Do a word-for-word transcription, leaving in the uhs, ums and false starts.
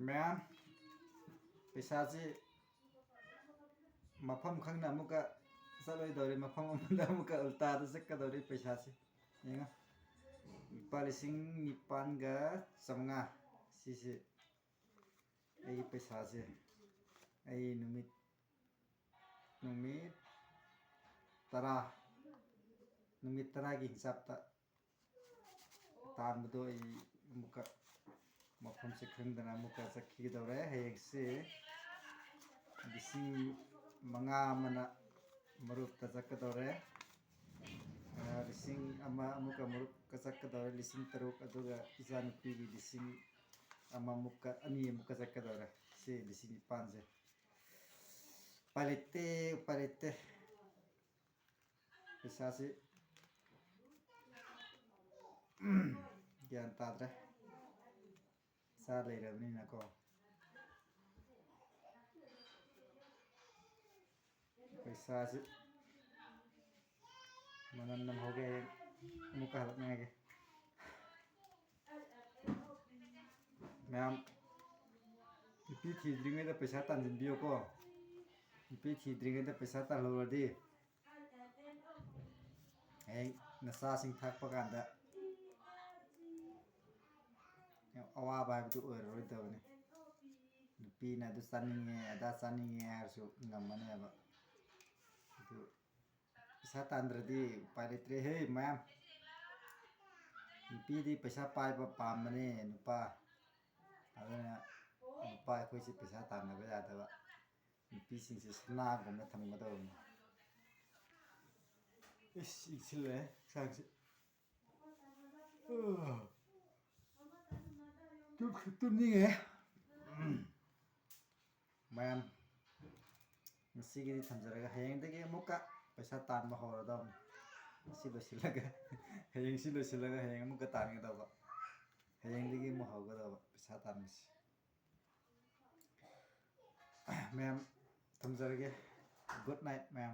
ꯃꯌꯥꯝ, ꯄꯩꯁꯥꯁꯤ ꯃꯐꯝ ꯈꯪꯅ ꯑꯃꯨꯛꯀ ꯆꯠꯂꯣꯏꯗꯧꯔꯤ, ꯃꯐꯝ ꯑꯃꯗ ꯑꯃꯨꯛꯀ ꯎꯜꯇꯥꯗ ꯆꯠꯀꯗꯧꯔꯤ ꯄꯩꯁꯥꯁꯤ꯫ ꯌꯦꯡꯉꯣ, ꯂꯨꯄꯥ ꯂꯤꯁꯤꯡ ꯅꯤꯄꯥꯟꯒ ꯆꯥꯝꯃꯉꯥ꯫ ꯁꯤꯁꯦ ꯑꯩꯒꯤ ꯄꯩꯁꯥꯁꯦ꯫ ꯑꯩ ꯅꯨꯃꯤꯠ, ꯅꯨꯃꯤꯠ ꯇꯔꯥ, ꯅꯨꯃꯤꯠ ꯇꯔꯥꯒꯤ ꯍꯤꯡꯁꯥꯞꯇ ꯇꯥꯟꯕꯗꯣ ꯑꯩ ꯑꯃꯨꯛꯀ ꯃꯐꯝꯁꯦ ꯈꯪꯗꯅ ꯑꯃꯨꯛꯀ ꯆꯠꯈꯤꯒꯗꯧꯔꯦ꯫ ꯍꯌꯦꯡꯁꯤ ꯂꯤꯁꯤꯡ ꯃꯉꯥ ꯑꯃꯅ ꯃꯔꯨꯞꯇ ꯆꯠꯀꯗꯧꯔꯦ꯫ ꯑ, ꯂꯤꯁꯤꯡ ꯑꯃ ꯑꯃꯨꯛꯀ ꯃꯔꯨꯞꯀ ꯆꯠꯀꯗꯧꯔꯦ, ꯂꯤꯁꯤꯡ ꯇꯔꯨꯛ, ꯑꯗꯨꯒ ꯏꯆꯥꯅꯨꯄꯤꯒꯤ ꯂꯤꯁꯤꯡ ꯑꯃꯃꯨꯛꯀ, ꯑꯅꯤ ꯑꯃꯨꯛꯀ ꯆꯠꯀꯗꯧꯔꯦ꯫ ꯁꯤ ꯂꯤꯁꯤꯡ ꯅꯤꯄꯥꯟꯁꯦ꯫ ꯎꯄꯥꯏ ꯂꯩꯇꯦ, ꯎꯄꯥꯏ ꯂꯩꯇꯦ꯫ ꯄꯩꯁꯥꯁꯤ ꯒ꯭ꯌꯥꯟ ꯇꯥꯗ꯭ꯔꯦ꯫ ꯏꯆꯥ ꯂꯩꯔꯕꯅꯤꯅꯀꯣ꯫ ꯄꯩꯁꯥꯁꯤ ꯃꯅꯝ ꯅꯝꯍꯧꯒꯦ, ꯍꯌꯦꯡ ꯑꯃꯨꯛꯀ ꯍꯜꯂꯛꯅꯉꯥꯏꯒꯤ꯫ ꯃꯌꯥꯝ, ꯅꯨꯄꯤ ꯊꯤꯗ꯭ꯔꯤꯉꯩꯗ ꯄꯩꯁꯥ ꯇꯥꯟꯁꯤꯟꯕꯤꯌꯨꯀꯣ꯫ ꯅꯨꯄꯤ ꯊꯤꯗ꯭ꯔꯤꯉꯩꯗ ꯄꯩꯁꯥ ꯇꯥꯜꯍꯧꯔꯗꯤ ꯍꯌꯦꯡ ꯅꯆꯥꯁꯤꯡ ꯊꯥꯛꯄ ꯀꯥꯟꯗ ꯌꯥꯝ ꯑꯋꯥꯕ ꯍꯥꯏꯕꯗꯨ ꯑꯣꯏꯔꯔꯣꯏꯗꯕꯅꯤ꯫ ꯅꯨꯄꯤꯅ ꯑꯗꯨ ꯆꯥꯅꯤꯡꯉꯦ, ꯑꯗꯥ ꯆꯥꯅꯤꯡꯉꯦ ꯍꯥꯏꯔꯁꯨ ꯉꯝꯃꯅꯦꯕ꯫ ꯑꯗꯨ ꯄꯩꯁꯥ ꯇꯥꯟꯗ꯭ꯔꯗꯤ ꯎꯄꯥꯏ ꯂꯩꯇ꯭ꯔꯦꯍꯦ ꯃꯌꯥꯝ꯫ ꯅꯨꯄꯤꯗꯤ ꯄꯩꯁꯥ ꯄꯥꯏꯕ ꯄꯥꯝꯕꯅꯦ ꯅꯨꯄꯥ꯫ ꯑꯗꯨꯅ ꯅꯨꯄꯥ ꯑꯩꯈꯣꯏꯁꯤ ꯄꯩꯁꯥ ꯇꯥꯟꯗꯕ ꯌꯥꯗꯕ꯫ ꯅꯨꯄꯤꯁꯤꯡꯁꯤ ꯁꯅꯥꯒꯨꯝꯅ ꯊꯝꯒꯗꯧꯕꯅꯤ꯫ ꯏꯁ, ꯏꯪꯁꯤꯜꯂꯦ ꯍꯛꯆꯥꯡꯁꯤ꯫ ꯇꯨꯝꯁꯨ ꯇꯨꯝꯅꯤꯡꯉꯦ꯫ ꯃꯌꯥꯝ, ꯉꯁꯤꯒꯤꯗꯤ ꯊꯝꯖꯔꯒꯦ꯫ ꯍꯌꯦꯡꯗꯒꯤ ꯑꯃꯨꯛꯀ ꯄꯩꯁꯥ ꯇꯥꯟꯕ ꯍꯧꯔꯗꯧꯅꯤ꯫ ꯁꯤ ꯂꯣꯏꯁꯤꯜꯂꯒ, ꯍꯌꯦꯡ ꯁꯤ ꯂꯣꯏꯁꯤꯜꯂꯒ ꯍꯌꯦꯡ ꯑꯃꯨꯛꯀ ꯇꯥꯟꯒꯗꯧꯕ꯫ ꯍꯌꯦꯡꯗꯒꯤ ꯑꯃꯨꯛ ꯍꯧꯒꯗꯧꯕ ꯄꯩꯁꯥ ꯇꯥꯟꯕꯁꯤ꯫ ꯃꯌꯥꯝ, ꯊꯝꯖꯔꯒꯦ꯫ Good night, ꯃꯌꯥꯝ꯫